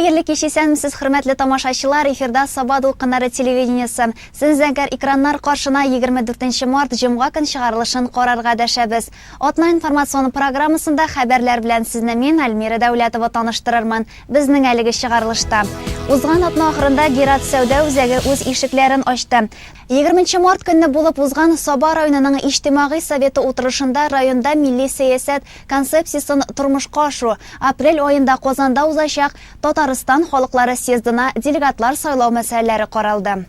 Хәерле кич, исәнмесез, хөрмәтле тамашачылар! Эфирда Саба дулкыннары телевидениесе. Сезне зәңгәр экраннар каршына 24 март җомга көн чыгарылышын карарга дәшәбез. Атна информацион программасында хәбәрләр белән сезне мин, Альмира Дәүләтова, таныштырырмын. Безнең әлеге чыгарылышта. Узган атна ахырында Герат сәүдә үзәге үз ишекләрен ачты. 20 март көнне булып узган Саба районының Иҗтимагый советы утырышында районда милли сәясәт концепциясен тормышка ашыру, апрель аенда Казанда узачак Татарстан халыклары съездына делегатлар сайлау мәсьәләләре каралды.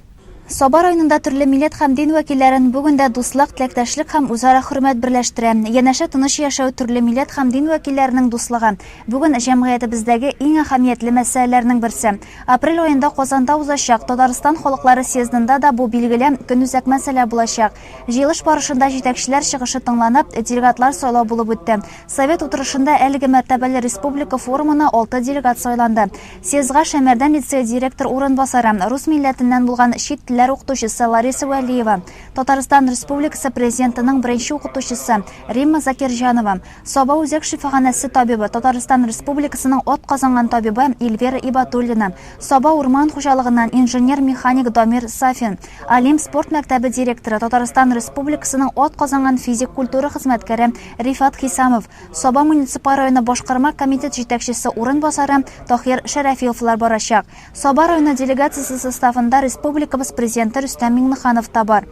Саба районында төрле милләт һәм дин вәкилләрен бүген дә дуслык, теләктәшлек һәм үзара хөрмәт берләштерә. Янәшә тыныч яшәү, төрле милләт һәм дин вәкилләренең дуслыгы, бүген җәмгыятебездәге иң әһәмиятле мәсьәләләрнең берсе. Апрель аенда Казанда узачак Татарстан халыклары съездында да бу билгеле көнүзәк мәсьәлә булачак. Җыелыш барышында җитәкчеләр чыгышы тыңланып, делегатлар сайлау булып үтте. Совет утырышында әлеге мәртәбәле республика форумына алты делегат сайланды. Съездга Шәмәрдән лицее директор урынбасары, рус милләтеннән булган чит телләр укытучысы Лариса Вәлиева, Татарстан Республикасы Президентының беренче укытучысы Римма Закирҗанова, Саба үзәк шифаханәсе табибы, Татарстан Республикасының атказанган табибы Эльвира Ибатуллина, Саба урман хуҗалыгыннан инженер-механик Дамир Сафин, Олимп спорт мәктәбе директоры, Татарстан Республикасының атказанган физик культура хезмәткәре Рифат Хисамов, Саба муниципаль районы башкарма комитет җитәкчесе урынбасары Таһир Шәрәфиевлар барачак. Саба районы делегациясе составында республикабыз Президенты Рөстәм Миңнеханов та бар.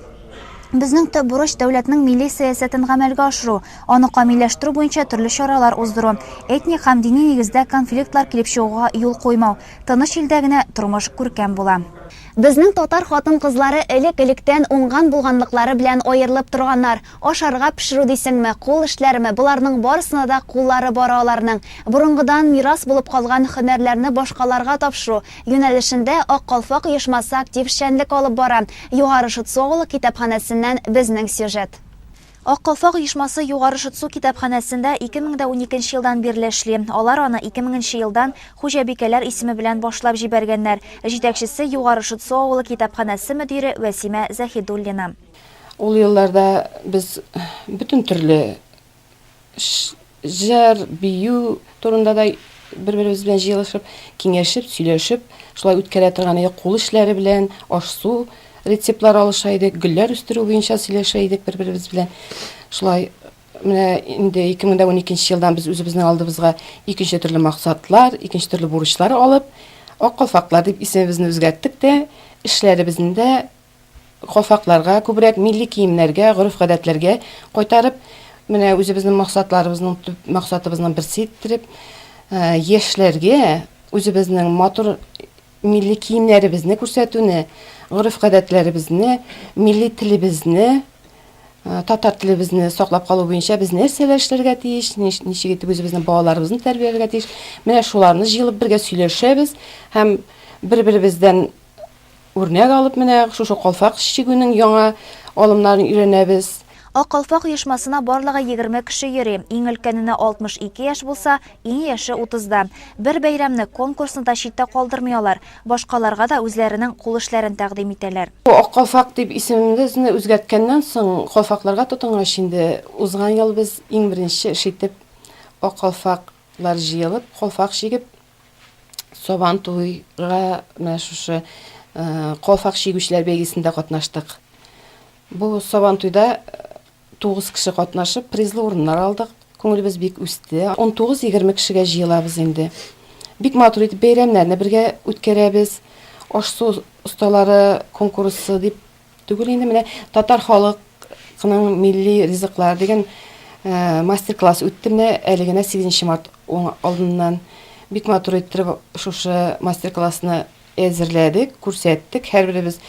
Безнең төп бурыч, дәүләтнең милли сәясәтен гамәлгә ашыру, аны камилләштерү буенча төрле чаралар уздыру, этник һәм дини нигездә конфликтлар килеп чыгуга юл куймау. Тыныч илдә генә тормыш күркәм була. Безнең татар хатын-кызлары элек-электән уңган-булганлыклары белән аерылып торганнар. Ашарга пешерү дисеңме, кул эшләреме, боларның барысына да куллары бара аларның. Борынгыдан мирас булып калган һөнәрләрне башкаларга тапшыру, Юнәлешендә Ак калфак оешмасы актив эшчәнлек алып бара. Югары Шытсу авылы китапханәсеннән безнең сюжет. Ак калфак оешмасы Югары Шытсу китапханәсендә 2012 елдан бирле эшли. Алар аны 2000 нче елдан Хуҗабикәләр исеме белән башлап җибәргәннәр. Җитәкчесе, Югары Шытсу авылы китапханәсе мөдире Вәсимә Заһидуллина. Ул елларда без бөтен төрле Җыр, бию турында да бер-беребез белән җыелышып, киңәшеп, сөйләшеп, шулай үткәрә торган идек. Кул эшләре белән, аш-су рецептлары алыша идек, гөлләр үстерү буенча сөйләшә идек бер-беребез белән. Шулай менә инде 2012 елдан без үзебезнең алдыбызга икенче төрле максатлар, икенче төрле бурычлар алып, Ак калфаклар дип исемебезне үзгәрттек тә, эшләребезне дә калфакларга, күбрәк милли киемнәргә, гореф-гадәтләргә кайтарып, менә үзебезнең максатларыбызның төп максатыбызның берсе иттереп, яшьләргә үзебезнең матур милли киемнәребезне күрсәтүне, гореф-гадәтләребезне, милли телебезне, татар телебезне саклап калу буенча без нәрсәләр эшләргә тиеш, ничек итеп үзебезнең балаларыбызны тәрбияләргә тиеш, менә шуларны җыелып бергә сөйләшәбез һәм бер-беребездән Үрнәк алып менә шушы калфак чигүнең яңа алымнарын өйрәнәбез. Ак калфак оешмасына барлыгы 20 кеше йөри. Иң өлкәненә 62 яшь булса, иң яше утызда. Бер бәйрәмне, конкурсны да читтә калдырмый алар. Башкаларга да үзләренең кул эшләрен тәкъдим итәләр. Бу Ак калфак дип исемебезне үзгәрткәннән соң, калфакларга тотынгач инде, узган ел без иң беренче эш итеп Ак калфаклар җыелып, калфак чигеп, Сабан туйга менә шушы калфак чигүчеләр бәйгесендә катнаштык. Бу Сабан туйда 9 кеше катнашып, призлы урыннар алдык. Күңелебез бик үсте. 19-20 кешегә җыелабыз инде. Бик матур итеп бәйрәмнәрне бергә үткәрәбез. Аш-су осталары конкурсы дип Түгел инде менә татар халыкының милли ризыклары дигән мастер-класс үтте менә әле генә 8 март алдыннан. Бик матур иттереп шушы мастер-классны әзерләдек, күрсәттек. Һәрберебез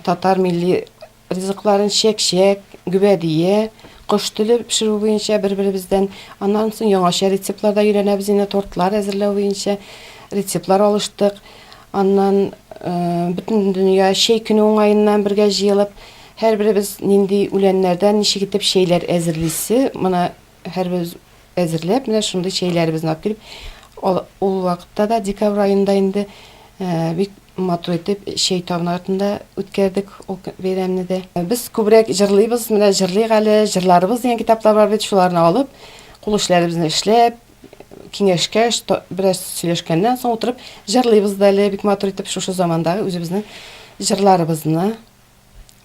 татар милли ризыкларын чәк-чәк, гөбәдия, кош теле пешерү буенча бер-беребездән. Аннан соң яңача рецептлар да өйрәнәбез инде, тортлар әзерләү буенча рецептлар алыштык. Аннан бөтен дөнья чәй көне уңаеннан бергә җыелып, һәрберебез нинди үләннәрдән ничек итеп чәйләр әзерлисе, моны һәрберебез әзерләп, менә шундый чәйләребезне алып килеп, ул вакытта да декабрь аенда инде бик матур итеп чәй табыны артында үткәрдек ул бәйрәмне дә. Без күбрәк җырлыйбыз, менә җырлыйк әле, җырларыбыз дигән китаплар бар бит, шуларны алып, кул эшләребезне эшләп, киңәшкәч, бераз сөйләшкәннән соң утырып җырлыйбыз да әле бик матур итеп шушы замандагы үзебезнең җырларыбызны,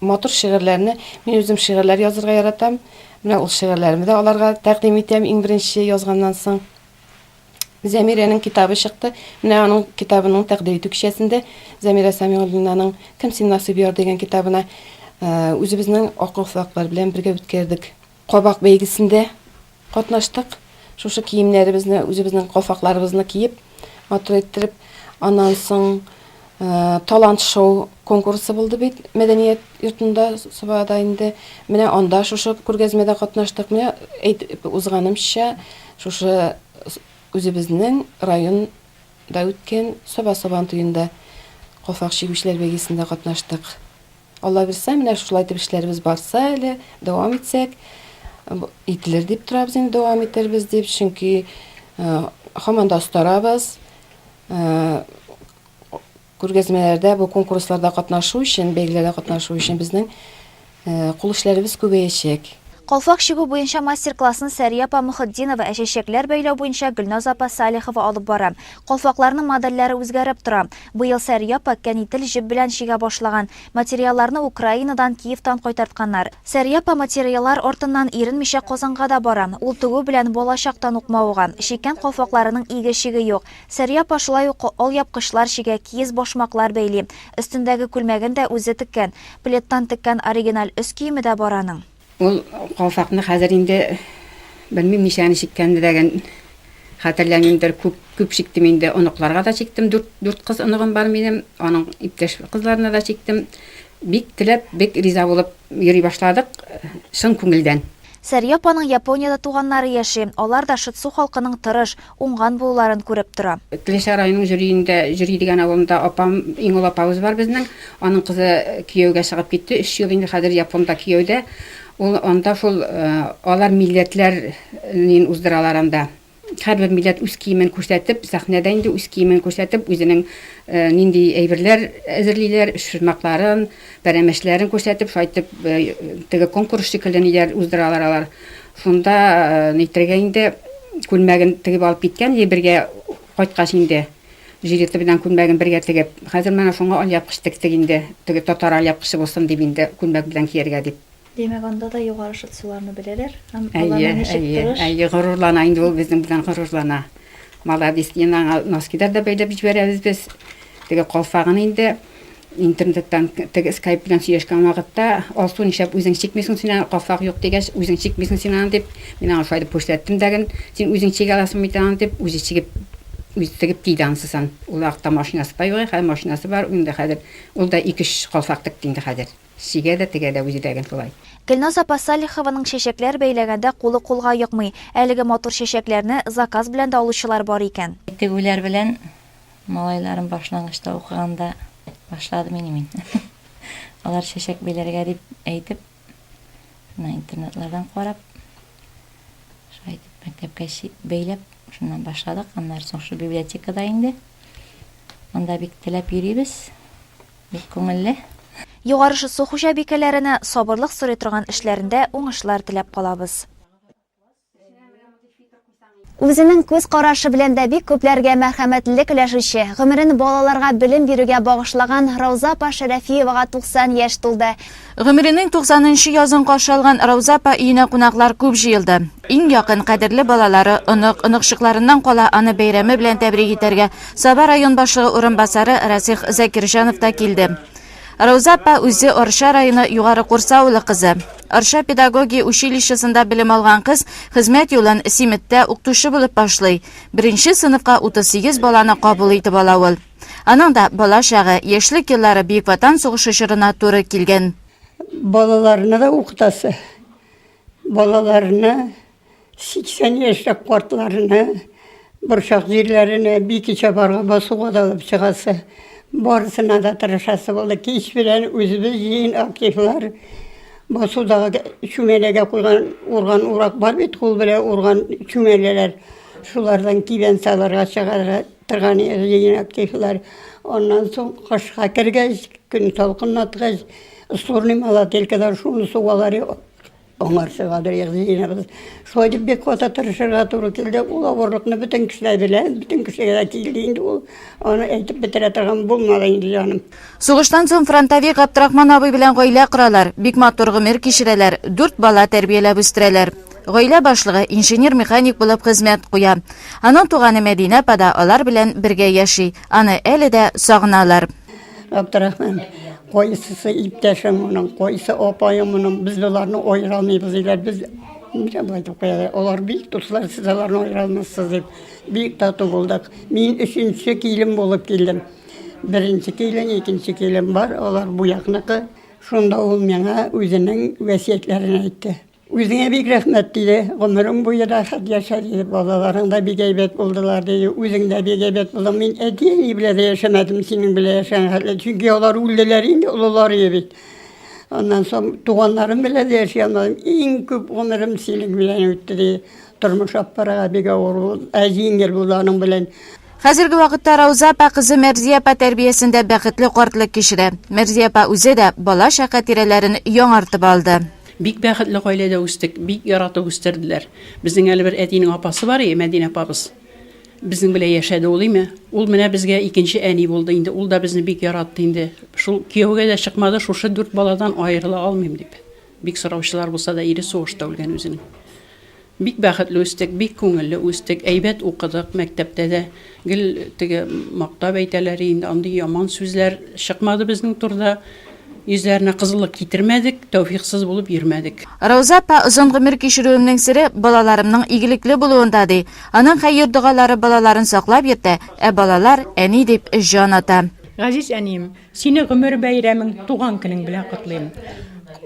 матур шигырьләрне. Мин үзем шигырьләр язырга яратам. Менә ул шигырьләремне дә аларга тәкъдим итәм иң беренче язганнан соң. Зәмирәнең китабы чыкты. Менә аның китабының тәкъдир итү кичәсендә Зәмирә Самиуллинаның Кем син насыйп яр дигән китабына үзебезнең ак калфаклар белән бергә үткәрдек. Кабак бәйгесендә катнаштык. Шушы киемнәребезне, үзебезнең калфакларыбызны киеп, матур иттереп, аннан соң талант шоу конкурсы булды бит мәдәният йортында Сабада инде. Менә анда шушы күргәзмәдә катнаштык. Менә әйтеп узганымча, шушы үзебезнең районда үткән Саба Сабан туенда калфак чигүчеләр бәйгесендә катнаштык. Алла бирсә, менә шулай итеп эшләребез барса әле, дәвам итсәк, ителер дип торабыз инде, дәвам итербез дип, чөнки һаман да остарабыз. Күргәзмәләрдә, бу конкурсларда катнашу өчен, бәйгеләрдә катнашу өчен безнең кул эшләребез күбәячәк. Калфак чигү буенча мастер-классны Сәрия апа Мөхетдинова, ә чәчәкләр бәйләү буенча Гөлназ апа Салихова алып бара. Калфакларның модельләре үзгәреп тора. Быел Сәрия апа кәнител җеп белән чигә башлаган. Материалларны Украинадан, Киевтан кайтартканнар. Сәрия апа материаллар артыннан иренмичә Казанга да бара. Ул тегү белән балачактан ук мавыга. Чиккән калфакларының иге-чиге юк. Сәрия апа шулай ук алъяпкычлар чигә, киез башмаклар бәйли. Өстендәге күлмәген дә үзе теккән. Пледтан теккән оригиналь өс киеме дә бар аның. Ул калфакны хәзер инде белмим ничәне чиккәнлеген хәтерләмимдер, күп, күп чиктем инде. Оныкларга да чиктем, дүрт, дүрт кыз оныгым бар минем, аның иптәш кызларына да чиктем. Бик теләп, бик риза булып йөри башладык, чын күңелдән. Сәрия апаның Япониядә туганнары яши. Алар да Шытсу халкының тырыш, уңган булуларын күреп тора. Теләче районының Җөриендә, Җөри дигән авылында апам, иң олы апабыз бар безнең. Аның кызы кияүгә чыгып китте. Өч ел инде хәзер Японда кияүдә. Ул анда шул алар милләтләр нин уздыралар анда. Һәрбер милләт үз киемен күрсәтеп, сәхнәдә инде үз киемен күрсәтеп, үзенең нинди әйберләр әзерлиләр, өчпочмакларын, пәрәмәчләрен күрсәтеп, шулай итеп теге конкурс шикелле ниләр уздыралар алар. Шунда нитергә инде күлмәген тегеп алып киткән иде бергә кайткач инде. Жилеты белән күлмәген бергә тегеп. Хәзер менә шуңа алъяпкыч тектек инде. Теге татар алъяпкычы булсын дип инде күлмәк белән кияргә дип. Димәк, анда да югары шытсуларны беләләр һәм Әйе, аларның ничек әйе, тырыш. әйе, горурлана инде ул безнең белән горурлана. Маладис, инде аңа носкилар да бәйләп җибәрәбез без. Теге калфагын инде интернеттан теге скайп белән сөйләшкән вакытта, Алсу, нишләп үзең чикмисең син аны, калфак юк дигәч, үзең чикмисең син аны дип, мин аңа шулай дип күрсәттем дәген, син үзең чигә аласың бит аны дип, үзе чигеп, үзе тегеп киде анысысын. Ул вакытта машинасы да юк иде, хәзер машинасы бар, инде хәзер ул да ике-өч калфак текте инде хәзер. Чигә дә, тегә дә үзе дә гел шулай. Гөлназ апа Салихованың чәчәкләр бәйләгәндә кулы кулга йокмый. Әлеге матур чәчәкләрне заказ белән дә алучылар бар икән. Тегүләр белән малайларым башлангычта укыганда башладым инде мин. Алар чәчәк бәйләргә дип әйтеп, шуннан интернетлардан карап, шулай итеп мәктәпкә бәйләп, шуннан башладык. Аннары соң шул библиотекада инде. Анда бик теләп йөрибез. Бик күңелле. Югары Шытсу хуҗабикәләренә сабырлык сорый торган эшләрендә уңышлар теләп калабыз. Үзенең күз карашы белән дә бик күпләргә мәрхәмәтлелек өләшүче, гомерен балаларга белем бирүгә багышлаган Рауза апа Шәрәфиевага 90 яшь тулды. Гомеренең туксанынчы язын каршы алган Рауза апа өенә кунаклар күп җыелды. Иң якын, кадерле балалары, онык, оныкчыкларыннан кала аны бәйрәме белән тәбрик итәргә Саба район башлыгы урынбасары Расих Закирҗанов та килде. Рауза апа үзе Арча районы Югары Курса авылы кызы. Арча педагогия училищесында белем алган кыз хезмәт юлын Симеттә укытучы булып башлый. Беренче сыйныфка 38 баланы кабул итеп ала ул. Аның да бала чагы, яшьлек еллары Бөек Ватан сугышы чорына туры килгән. Балаларны да укытасы. Балаларны, 80 яшьлек картларны борчак җирләренә, бике чабарга, басуга да алып чыгасы. Барысына да тырышасы булды. Кич белән үзебез җыен активлар басудагы чүмәләгә куйган урган урак бар бит, кул белән урган чүмәләләр. Шулардан кибән салырга чыгарга торган җыен активлар. Аннан соң кышка кергәч, көн салкынлаткач, сорный молотилкада шуны сугалар. Аңар чыгадыр җыеныбыз. Шулай дип бик каты тырышырга туры килде. Ул авырлыкны бөтен кеше дә белә, бөтен кешегә дә килде инде ул. Аны әйтеп бетерә торган булмады инде, җаным. Сугыштан соң фронтовик Габдрахман абый белән гаилә коралар, бик матур гомер кичерәләр, дүрт бала тәрбияләп үстерәләр. Гаилә башлыгы инженер-механик булып хезмәт куя. Аның туганы Мәдинә апа да алар белән бергә яши, аны әле дә сагыналар. Габдрахман, кайсысы иптәшең моның, кайсы апаең моның, без боларны аера алмыйбыз, диләр. Без менә болай дип куялар. Алар бик дуслар, сез аларны аера алмассыз дип. Бик тату булдык. Мин өченче килен булып килдем. Беренче килен, икенче килен бар, алар бу якныкы. Шунда ул миңа үзенең васыятьләрен әйтте. Үзеңә бик рәхмәт, диде. Гомерең буе рәхәт яшә, диде. Балаларың да бик әйбәт булдылар, диде. Үзең дә бик әйбәт булдың. Мин әти-әни белән дә яшәмәдем, синең белән яшәгән хәтле. Чөнки алар үлделәр инде, олылар иде бит. Аннан соң туганнарым белән дә яши алмадым. Иң күп гомерем синең белән үтте, диде. Тормыш алып барырга бик авыр булды, ә җиңел булды аның белән. Хәзерге вакытта Рауза апа кызы Мәрзия апа тәрбиясендә бәхетле картлык кичерә. Мәрзия апа үзе дә балачак хатирәләрен яңартып алды. Бик бәхетле гаиләдә үстек, бик яратып үстерделәр. Безнең әле бер әтинең апасы бар и, Мәдинә апабыз. Безнең белән яшәде ул, име. Ул менә безгә икенче әни булды инде, ул да безне бик яратты инде. Шул кияүгә дә чыкмады, шушы дүрт баладан аерыла алмыйм дип. Бик сораучылар булса да, ире сугышта үлгән үзенең. Бик бәхетле үстек, бик күңелле үстек, әйбәт укыдык, мәктәптә дә гел теге мактап әйтәләр инде, андый яман сүзләр чыкмады безнең турыда. Йөзләренә кызыллык китермәдек, тәүфиксыз булып йөрмәдек. Рауза апа, озын гомер кичерүемнең сере, балаларымның игелекле булуында, ди. Аның хәер-догалары балаларын саклап йөртә, ә балалар, әни дип җан ата. Газиз әнием, Сине гомер бәйрәмең, туган көнең белән котлыйм.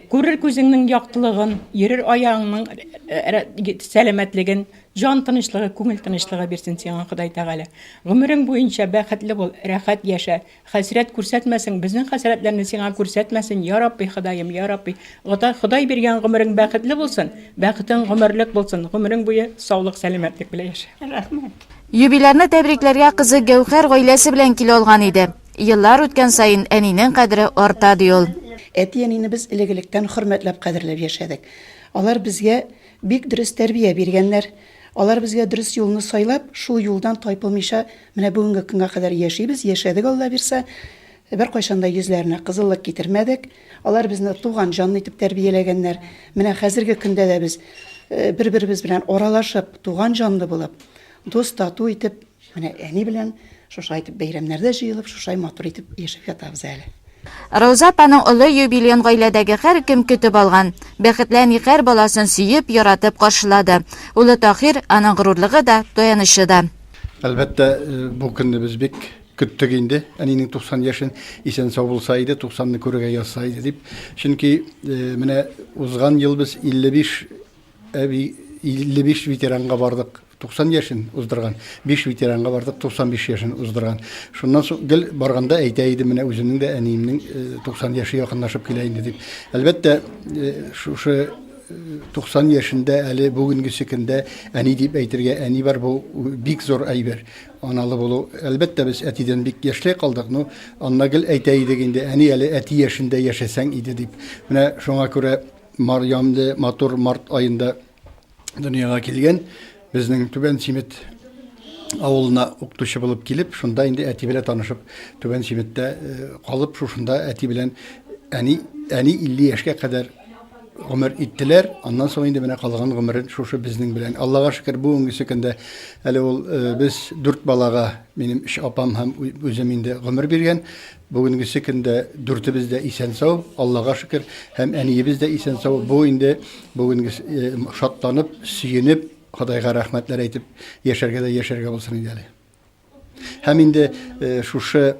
Күрер күзеңнең яктылыгын, йөрер аягыңның сәламәтлеген, җан тынычлыгы, күңел тынычлыгы бирсен сиңа Ходай Тәгалә. Гомерең буенча бәхетле бул, рәхәт яшә. Хәсрәт күрсәтмәсен, безнең хәсрәтләрне сиңа күрсәтмәсен, я Рабби Ходаем, я Рабби. Ходай биргән гомерең бәхетле булсын, бәхетең гомерлек булсын, гомерең буе саулык, сәламәтлек белән яшә. Рәхмәт. Юбилярны тәбрикләргә кызы Гәүһәр гаиләсе белән килә алган иде. Еллар үткән саен әнинең кадере арта, ди ул. Әти-әнине без элек-электән хөрмәтләп, кадерләп яшәдек. Алар безгә бик дөрес тәрбия биргәннәр. Алар безгә дөрес юлны сайлап, шул юлдан тайпылмыйча менә бүгенге көнгә кадәр яшибез, яшәдек, Алла бирса. Беркайчан да йөзләренә кызыллык китермәдек. Алар безне туган җанлы итеп тәрбияләгәннәр. Менә хәзерге көндә дә без бер-беребез белән аралашып, туган җанлы булып, дус-тату итеп Менә әни белән шушылай итеп бәйрәмнәрдә җыелып, шушылай матур итеп яшәп ятабыз әле. Рауза апаның олы юбилеен гаиләдәге һәркем көтеп алган. Бәхетле әни һәр баласын сөеп, яратып каршылады. Улы Таһир, аның горурлыгы да, таянычы да. Әлбәттә, бу көнне без бик көттек инде. Әнинең 90 яшен исән-сау булса иде, 90-ны күрергә язса иде дип. Чөнки менә узган ел без 55 Әби 55 ветеранга бардык, 90 яшен уздырган. 5 ветеранга бардык, 95 яшен уздырган. Шуннан соң гел барганда әйтә идем, менә үземнең дә әниемнең 90 э, яше якынлашып килә инде дип. Әлбәттә, э, шушы 90 э, яшендә әле бүгенгесе көндә әни дип әйтергә әни бар, бу бик зур әйбер. Аналы булу. Әлбәттә, без әтидән бик яшьләй калдык, но анна гел әйтә идек инде, әни әле әти яшендә яшәсәң иде дип. Менә шуңа күрә Мар ямьле матур март аенда дөньяга килгән. Безнең Түбән Симет авылына укытучы булып килеп, шунда инде әти белән танышып, Түбән Симеттә э, калып, шушында әти белән әни, әни 50 яшькә кадәр гомер иттеләр. Аннан соң инде менә калган гомерен шушы безнең белән. Аллага шөкер, бүгенгесе көндә әле ул э, без дүрт балага, минем өч апам һәм үзем инде гомер биргән. Бүгенгесе көндә дүртебез дә исән-сау, Аллага шөкер, һәм әниебез дә исән-сау. Бу инде бүгенге э, шатланып, сөенеп, Ходайга рәхмәтләр әйтеп яшәргә дә яшәргә булсын иде әле. Һәм инде э, шушы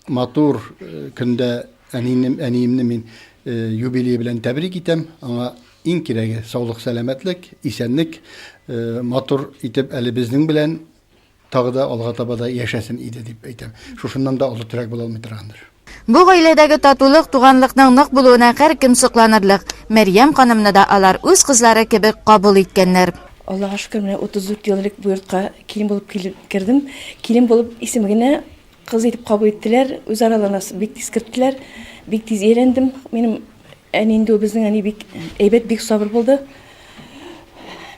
матур э, көндә әнием, әниемне мин юбилее белән тәбрик итәм. Аңа иң кирәге саулык, сәламәтлек, исәнлек, матур итеп әле безнең белән Тагы да алга таба да яшәсен иде дип әйтәм. Шушыннан да олы терәк була алмый торгандыр. Бу гаиләдәге татулык, туганлыкның нык булуына һәркем сокланырлык. Мәрьям ханымны да алар үз кызлары кебек кабул иткәннәр. Аллага шөкер, менә 34 ел элек бу йортка килен булып килеп кердем. Килен булып исеме генә кыз итеп кабул иттеләр. Үз араларына бик тиз керттеләр. Бик тиз өйрәндем. Минем Әни инде ул безнең әни бик әйбәт, бик сабыр булды.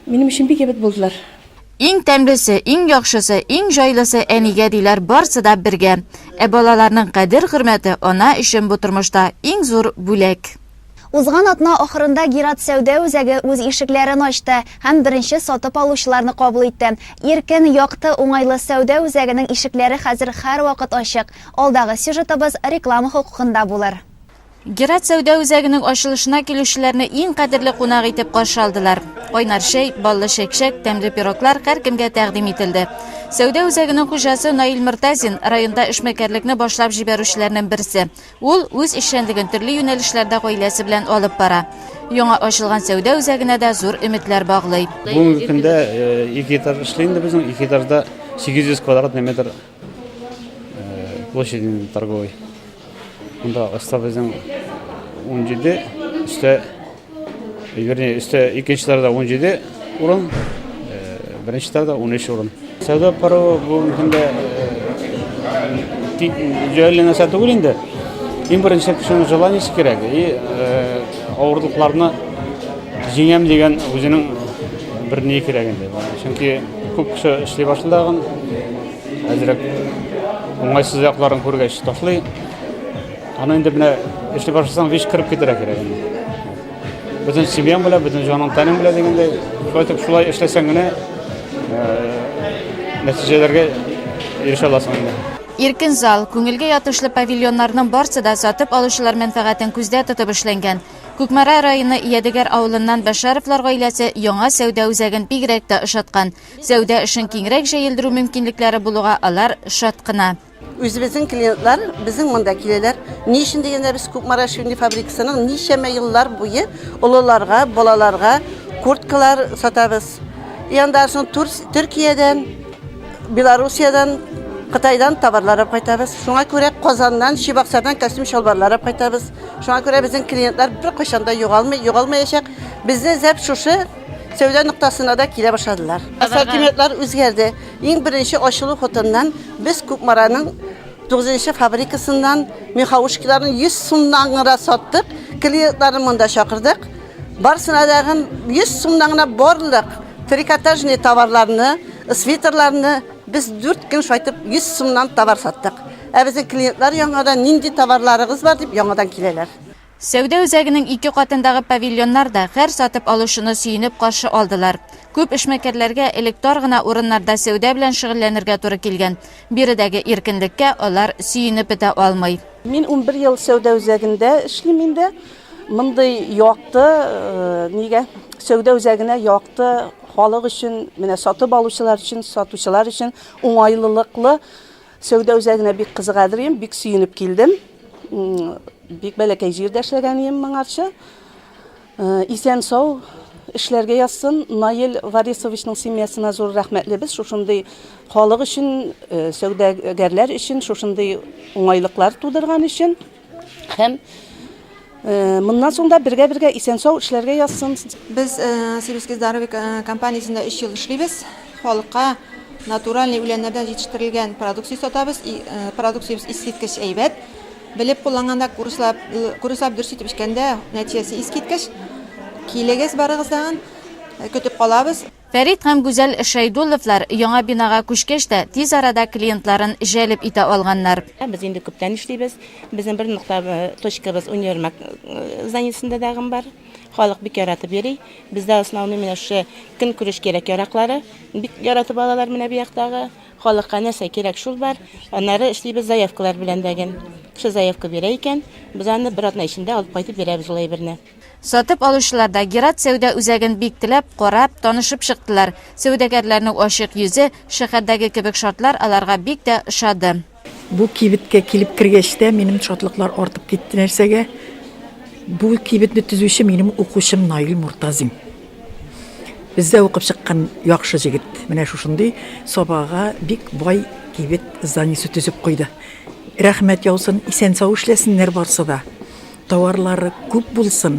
Минем өчен бик әйбәт булдылар. Иң тәмлесе, иң яхшысы, иң җайлысы әнигә диләр барсы да бергә. Ә балаларның кадер-хөрмәте ана өчен бу тормышта иң зур бүләк. Узган атна ахырында Герат сәүдә үзәге үз ишекләрен ачты һәм беренче сатып алучыларны кабул итте. Иркен, якты, уңайлы сәүдә үзәгенең ишекләре хәзер һәрвакыт ачык. Алдагы сюжетыбыз реклама хокукында булыр. Герат сәүдә үзәгенең ачылышына килүчеләрне иң кадерле кунак итеп каршы алдылар. Кайнар чәй, баллы чәкчәк, тәмле пироглар һәркемгә тәкъдим ителде. Сәүдә үзәгенең хуҗасы Наил Мортазин районда эшмәкәрлекне башлап җибәрүчеләрнең берсе. Ул үз эшчәнлеген төрле юнәлешләрдә гаиләсе белән алып бара. Яңа ачылган сәүдә үзәгенә дә зур өметләр баглый. Бүгенге көндә ике этаж эшли инде безнең, ике этажда 800 квадратный метр площадь инде торговый. Монда оста безнең 17, өстә, вернее, өстә икенче этажда 17 урын, беренче этажда 13 урын. Сәүдә паровы бүгенге көндә җайлы нәрсә түгел инде. Иң беренче кешенең желаниесе кирәк. И авырлыкларны җиңәм дигән үзенең бер ни кирәк инде. Чөнки күп кеше эшли башлаган, әзрәк уңайсыз якларын күргәч ташлый. Аны инде менә эшли башласаң, вич кереп китәргә кирәк инде. Бөтен семьяң белән, бөтен җаның тәнең белән дигәндәй, шулай итеп шулай эшләсәң генә нәтиҗәләргә ирешә аласың инде. Иркен зал, күңелгә ятышлы павильоннарның барсы да сатып алучылар мәнфәгатен күздә тотып эшләнгән. Кукмара районы Ядегәр авылыннан Бәшәровлар гаиләсе яңа сәүдә үзәген бигрәк тә ошаткан. Сәүдә эшен киңрәк җәелдерү мөмкинлекләре булуга алар шат кына. Үзебезнең клиентлар безнең монда киләләр. Ни өчен дигәндә, без Кукмара швейный фабрикасының ничәмә еллар буе олыларга, балаларга курткалар сатабыз. И анда соң Төркиядән, Белоруссиядән, Кытайдан товарлар алып кайтабыз. Шуңа күрә Казаннан, Чебоксардан костюм-чалбарлар алып кайтабыз. Шуңа күрә безнең клиентлар беркайчан да югалмый, югалмаячак. Безне эзләп шушы сәүдә ноктасына да килә башладылар. Ассортиментлар үзгәрде. Иң беренче ачылу хотыннан без Кукмараның 9 фабрикасыннан меховушкиларны 100 сумнан гына саттык. Клиентларны монда чакырдык. Барысына дагы 100 сумнан гына барлык трикотажный товарларны, свитерларны без 4 көн шайтып 100 сумнан товар саттык. Ә безнең клиентлар яңадан нинди товарларыгыз бар дип яңадан киләләр. Сәүдә үзәгенең ике катындагы павильоннар да һәр сатып алучыны сөенеп каршы алдылар. Күп эшмәкәрләргә элек тар гына урыннарда сәүдә белән шөгыльләнергә туры килгән. Биредәге иркенлеккә алар сөенеп бетә алмый. Мин 11 ел сәүдә үзәгендә эшлим инде. Мондый якты, нигә, сәүдә үзәгенә якты халык өчен, менә сатып алучылар өчен, сатучылар өчен уңайлылыклы Сәүдә үзәгенә бик кызыгадыр идем, бик сөенеп килдем. Бик бәләкәй җирдә эшләгән идем моңарчы. Исән-сау эшләргә язсын. Наил Варисовичның семьясына зур рәхмәтлебез. Шушындый халык өчен, сәүдәгәрләр өчен шушындый уңайлыклар тудырган өчен. Һәм моннан соң да бергә-бергә исән-сау эшләргә язсын. Без Сибирский здоровье компаниясендә өч ел эшлибез. Халыкка натуральный үләннәрдән җитештерелгән продукция сатабыз. Продукциябез искиткеч әйбәт. Белеп кулланганда, курслап, курслап дөрес итеп эчкәндә нәтиҗәсе искиткеч. Килегез барыгыз тагын, көтеп калабыз. Фәрит һәм Гүзәл Шәйдулловлар яңа бинага күчкәч тә, тиз арада клиентларын җәлеп итә алганнар. Без инде күптән эшлибез. Безнең бер нокта, точкабыз универмаг зданиесендә дагын бар. Халык бик яратып йөри. Бездә основной менә шушы көнкүреш кирәк-яраклары бик яратып алалар менә бу яктагы. Халыкка нәрсә кирәк, шул бар. Аннары эшлибез заявкалар белән дәген. Кеше заявка бирә икән, без аны бер атна эчендә алып кайтып бирәбез ул әйберне. Сатып алучылар да Герат сәүдә үзәген бик теләп, карап, танышып чыктылар. Сәүдәгәрләрнең ачык йөзе, шәһәрдәге кебек шартлар аларга бик тә ошады. Бу кибеткә килеп кергәч тә, минем шатлыклар артып китте. Нәрсәгә? Бу кибетне төзүче минем укучым Наил Муртазин. Бездә укып чыккан яхшы җегет. Менә шушындый Сабага бик бай кибет зданиесе төзеп куйды. Рәхмәт яусын, исән-сау эшләсеннәр барсы да. Товарлары күп булсын,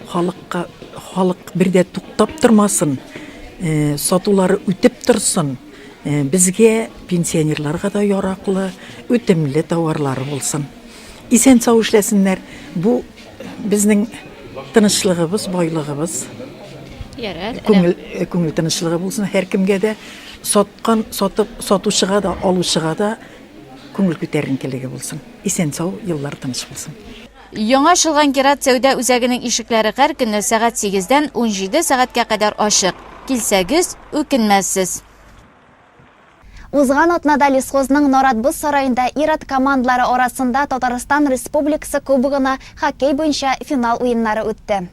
халыкка халык бер дә туктап тормасын, сатулары үтеп торсын, безгә, пенсионерларга да яраклы, үтемле товарлары булсын. Исән-сау эшләсеннәр. Бу безнең Тынычлыгыбыз, байлыгыбыз. Ярар. Күңел, э, күңел тынычлыгы булсын һәркемгә дә. Саткан, сатып, сатучыга да, алучыга да күңел күтәренкелеге булсын. Исән-сау еллар тыныч булсын. Яңа ачылган Герат сәүдә үзәгенең ишекләре һәр көнне сәгать сигездән 17 сәгатькә кадәр ачык. Килсәгез, үкенмәссез. Узган атнада Лесхозның Нарат боз сараенда ир-ат командалары арасында Татарстан Республикасы Кубогына хоккей буенча финал уеннары үтте.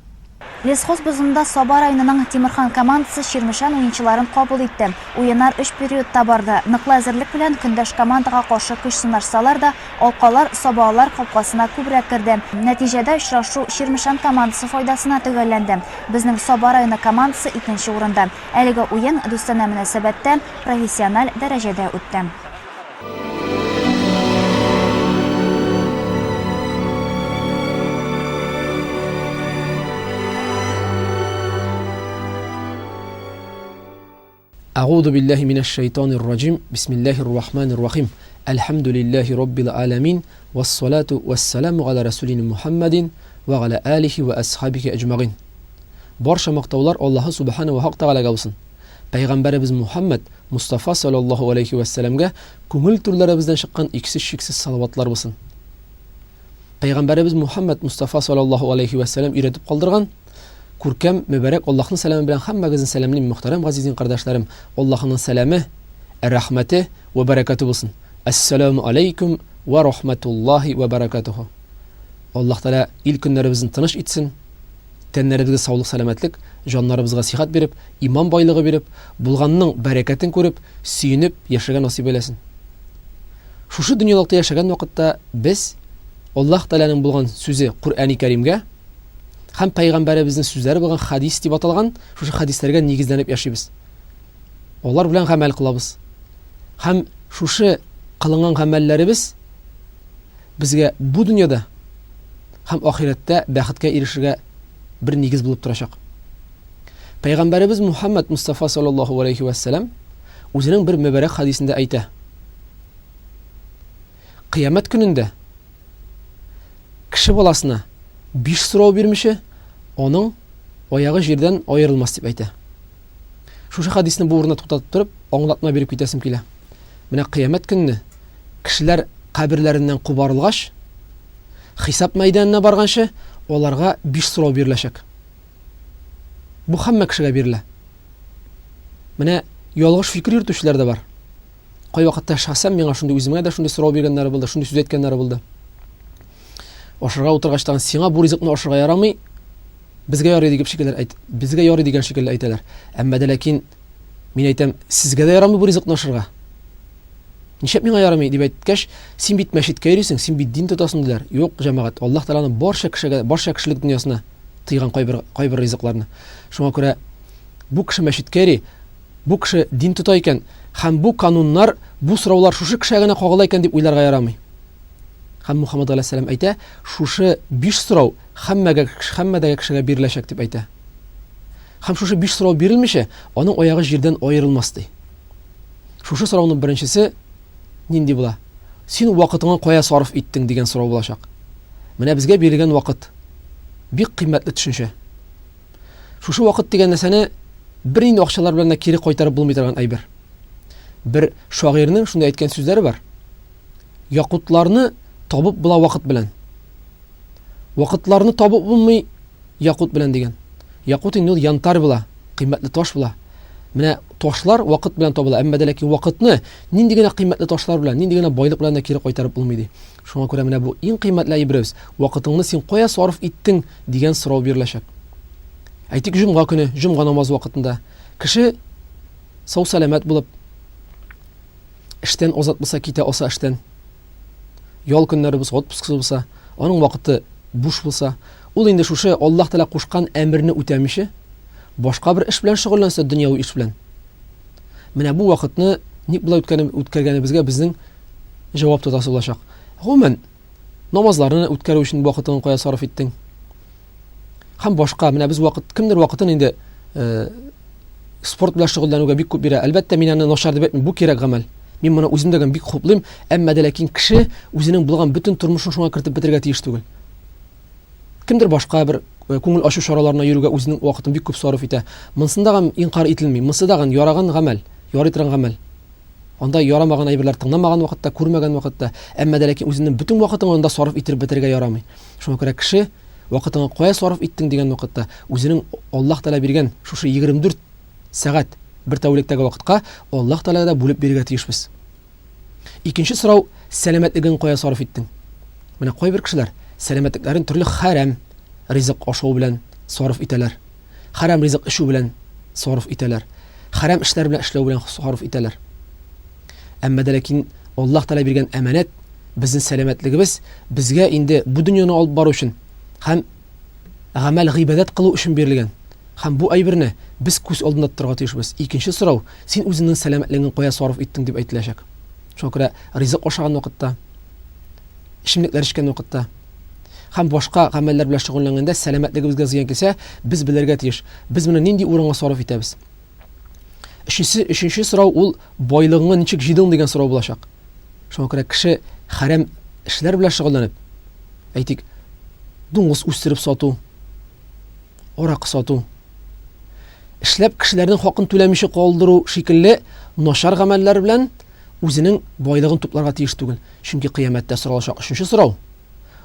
Лесхоз бозында Саба районының Тимерхан командасы Чирмешән уенчыларын кабул итте. Уеннар өч периодта барды. Ныклы әзерлек белән көндәш командага каршы көч сынашсалар да, алкалар сабалылар капкасына күбрәк керде. Нәтиҗәдә очрашу Чирмешән командасы файдасына төгәлләнде. Безнең Саба районы командасы икенче урында. Әлеге уен дустанә мөнәсәбәттә, профессиональ дәрәҗәдә үтте. Әгуду билләһи минәш шайтанир раҗим. Бисмиллаһир рахманир рахим. Әлхәмдүлилләһи раббил аламин. Вассалату вассаламу аля расулина Мухаммадин ва аля алихи ва асхабихи әҗмәгин. Барча мактаулар Аллаһы Субхана ва Хак Тәгаләгә булсын. Пәйгамбәребез Мухаммад Мустафа саллаллаһу алейхи вәссәламгә күңел түрләребездән чыккан иксез-чиксез салаватлар булсын. Пәйгамбәребез Мухаммад Мустафа саллаллаһу алейхи вәссәлам өйрәтеп калдырган күркәм мөбарәк Аллаһның сәламе белән һәммәгезне сәламлим, мөхтәрәм газиз дин кардәшләрем. Аллаһының сәламе, рәхмәте вә бәрәкәте булсын. Әссәламу алейкум вә рахматуллаһи вә бәрәкәтүһү. Аллаһ Тәгалә ил көннәребезне тыныч итсен. Тәннәребезгә саулык-сәламәтлек, җаннарыбызга сихәт биреп, иман байлыгы биреп, булганның бәрәкәтен күреп, сөенеп яшәргә насыйп әйләсен. Шушы дөньялыкта яшәгән вакытта без Аллаһ Тәгаләнең булган сүзе Коръәни Кәримгә һәм пәйгамбәребезнең сүзләре булган хадис дип аталган шушы хадисләргә нигезләнеп яшибез. Алар белән гамәл кылабыз. Һәм шушы кылынган гамәлләребез безгә бу дөньяда һәм ахирәттә бәхеткә ирешергә бер нигез булып торачак. Пәйгамбәребез Мухаммад Мустафа саллаллаху алейхи вәссәлам үзенең бер мөбарәк хадисендә әйтә. Кыямәт көнендә кеше баласына биш сорау бирмичә, аның аягы җирдән аерылмас дип әйтә. Шушы хадисне бу урында туктатып торып, аңлатма биреп китәсем килә. Менә кыямәт көнне кешеләр каберләреннән кубарылгач, хисап мәйданына барганчы, аларга биш сорау биреләчәк. Бу һәммә кешегә бирелә. Менә ялгыш фикер йөртүчеләр дә бар. Кайвакытта шәхсән миңа шундый үземә дә шундый сорау биргәннәре булды, шундый сүз әйткәннәре булды. Ашарга утыргач тагын сиңа бу ризыкны ашарга ярамый, безгә ярый дип шикелле әйт, безгә ярый дигән шикелле әйтәләр. Әмма дә ләкин мин әйтәм, сезгә дә ярамый бу ризыкны ашарга. Нишләп миңа ярамый дип әйткәч, син бит мәчеткә йөрисең, син бит дин тотасың диләр. Юк, җәмәгать, Аллаһ Тәгаләнең барча кешегә, барча кешелек дөньясына тыйган кайбер кайбер ризыкларны. Шуңа күрә бу кеше мәчеткә йөри, бу кеше дин тота икән, һәм бу кануннар, бу сораулар шушы кешегә генә кагыла икән дип уйларга ярамый. Һәм Мухаммад галәйһиссәлам әйтә, шушы биш сорау һәммәгә һәммәдәге кешегә биреләчәк дип әйтә. Һәм шушы биш сорау бирелмичә, аның аягы җирдән аерылмас ди. Шушы сорауның беренчесе нинди була? Син вакытыңны кая сарыф иттең дигән сорау булачак. Менә безгә бирелгән вакыт бик кыйммәтле төшенчә. Шушы вакыт дигән нәрсәне бернинди акчалар белән дә кире кайтарып булмый торган әйбер. Бер шагыйрьнең шундый әйткән сүзләре бар. Якутларны табып була вакыт белән. Вакытларны табып булмый якут белән дигән. Якут инде ул янтарь була, кыйммәтле таш була. Менә ташлар вакыт белән табыла, әмма дә ләкин вакытны нинди генә кыйммәтле ташлар белән, нинди генә байлык белән дә кире кайтарып булмый ди. Шуңа күрә менә бу иң кыйммәтле әйберебез, вакытыңны син кая сарыф иттең дигән сорау биреләчәк. Әйтик, җомга көне, җомга намазы вакытында кеше сау-сәламәт булып, эштән азат булса, китә алса эштән, ял көннәре булса, отпускысы булса, аның вакыты буш булса, ул инде шушы Аллаһ Тәгалә кушкан әмерне үтәмичә, башка бер эш белән шөгыльләнсә, дөньяви эш белән. Менә бу вакытны ник болай үткән үткәргәнебезгә безнең җавап тотасы булачак. Гомумән, намазларны үткәрү өчен вакытыңны кая сарыф иттең? Һәм башка, менә без вакыт, кемдер вакытын инде э, спорт белән шөгыльләнүгә бик күп бирә. Әлбәттә, мин аны начар дип әйтмим, бу кирәк гамәл. Мин моны үзем дә бик хуплыйм, әмма дә ләкин кеше үзенең булган бөтен тормышын шуңа кертеп бетерергә тиеш түгел. Кемдер башка бер күңел ачу чараларына йөрүгә үзенең вакытын бик күп сарыф итә. Монсында гам инкар ителми. Монсы дагын яраган гамәл, ярый торган гамәл. Анда ярамаган әйберләр тыңламаган вакытта, күрмәгән вакытта, әмма дә ләкин үзеңнең бөтен вакытыңны анда сарыф иттереп бетерергә ярамый. Шуңа күрә кеше вакытыңны кая сарыф иттең дигән вакытта, үзенең Аллаһ Тәгалә биргән шушы 24 сәгать бер тәүлектәге вакытка Аллаһ Тәгаләгә дә бүлеп бирергә тиешбез. Икенче сорау, сәламәтлеген кая сарыф иттең? Менә кайбер кешеләр сәламәтлекләрен төрле хәрәм ризык ашау белән сарыф итәләр. Хәрәм ризык эчү белән сарыф итәләр. Хәрәм эшләр белән эшләү белән сарыф итәләр. Әмма дә ләкин Аллаһ Тәгалә биргән әманәт, безнең сәламәтлегебез безгә инде бу дөньяны алып бару өчен һәм гамәл гыйбадәт кылу өчен бирелгән. Һәм бу әйберне без күз алдында тотарга тиешбез. Икенче сорау, син үзеңнең сәламәтлегеңне кая сарыф иттең дип әйтеләчәк. Шуңа күрә ризык ашаган вакытта, эчемлекләр эчкән вакытта һәм башка гамәлләр белән шөгыльләнгәндә сәламәтлегебезгә зыян килсә, без белергә тиеш, без моны нинди урынга сарыф итәбез. Өченче, өченче сорау ул байлыгыңны ничек җыйдың дигән сорау булачак. Шуңа күрә кеше хәрәм эшләр белән шөгыльләнеп, әйтик, дуңгыз үстереп сату, аракы сату, эшләп кешеләрнең хакын түләмичә калдыру шикелле начар гамәлләр белән үзенең байлыгын тупларга тиеш түгел. Чөнки кыямәттә соралачак өченче сорау,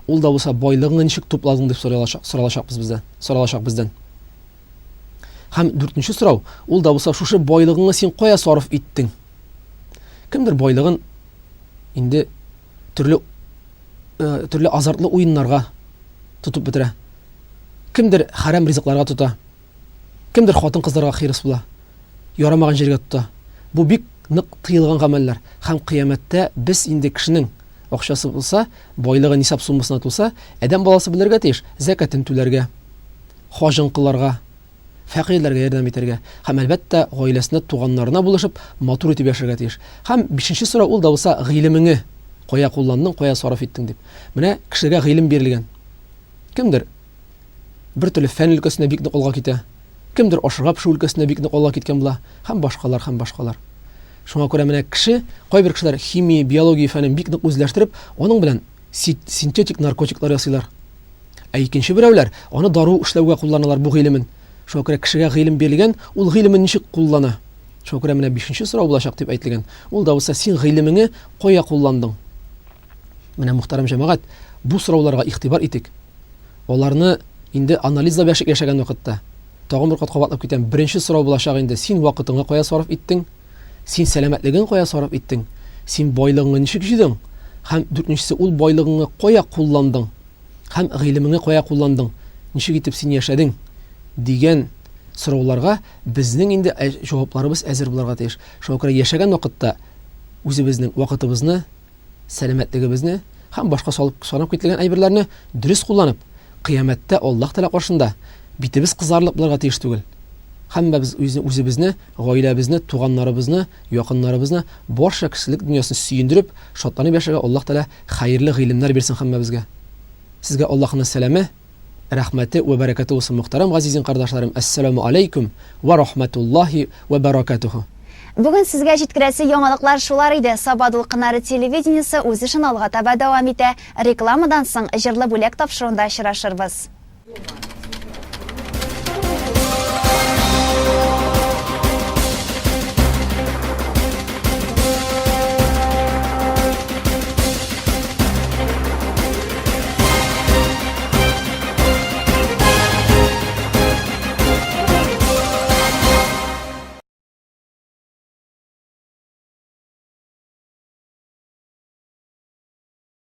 ул да булса байлыгыңны ничек тупладың дип соралачак, соралачакбыз бездән, соралачак бездән. Һәм дүртенче сорау, ул да булса шушы байлыгыңны син кая сарыф иттең? Кемдер байлыгын инде төрле э, төрле азартлы уеннарга тотып бетерә. Кемдер хәрәм ризыкларга тота. Кемдер хатын-кызларга хирыс була. Ярамаган җиргә тота. Бу бик нык тыелган гамәлләр. Һәм кыямәттә без инде кешенең акчасы булса, байлыгы нисаб суммасына тулса, адәм баласы белергә тиеш, зәкәтен түләргә, хаҗын кыларга, фәкыйрьләргә ярдәм итәргә һәм, әлбәттә, гаиләсенә, туганнарына булышып, матур итеп яшәргә тиеш. Һәм бишенче сорау ул да булса гыйлемеңе кая кулландың, кая сарыф иттең дип. Менә кешегә гыйлем бирелгән. Кемдер бер төрле фән өлкәсендә бик нык алга китә, кемдер ашырга пешү өлкәсендә бик нык алга киткән була һәм башкалар һәм башкалар. Шуңа күрә менә кеше, кайбер кешеләр химия, биология фәнен бик нык үзләштереп, аның белән синтетик наркотиклар ясыйлар. Ә икенче берәүләр аны дару эшләүгә кулланалар бу гыйлемен. Шуңа күрә кешегә гыйлем бирелгән, ул гыйлемен ничек куллана? Шуңа күрә менә бишенче сорау булачак дип әйтелгән. Ул да булса син гыйлемеңе кая кулландың? Менә мөхтәрәм җәмәгать, бу сорауларга игътибар итик. Аларны инде анализлап яшәгән вакытта, тагын бер кат кабатлап китәм, беренче сорау булачак инде, син вакытыңны кая сарыф иттең? Син сәламәтлегең кая сарыф иттең? Син байлыгыңны ничек җыйдың? Һәм дүртенчесе, ул байлыгыңны кая кулландың? Һәм гыйлемеңне кая кулландың? Ничек итеп син яшәдең? дигән сорауларга безнең инде җавапларыбыз әзер булырга тиеш. Шуңа күрә яшәгән вакытта үзебезнең вакытыбызны, сәламәтлегебезне һәм башка салып санап кителгән әйберләрне дөрес кулланып, кыямәттә Аллаһ Тәгалә каршында битебез кызарырлык булырга тиеш түгел. Һәммәбез үзебезне, гаиләбезне, туганнарыбызны, якыннарыбызны, барча кешелек дөньясын сөендереп, шатланып яшәргә Аллаһ Тәгалә хәерле гыйлемнәр бирсен һәммәбезгә. Сезгә Аллаһның сәламе, рәхмәте вә бәрәкәте булсын, мөхтәрәм газизин кардәшләрем. Әссәламү аләйкүм вә рахмәтуллаһи вә бәрәкәтүһү. Бүген сезгә җиткерәсе яңалыклар шулар иде. Саба дулкыннары телевидениесе үз эшен алга таба дәвам итә. Рекламадан соң Җырлы бүләк тапшыруында очрашырбыз.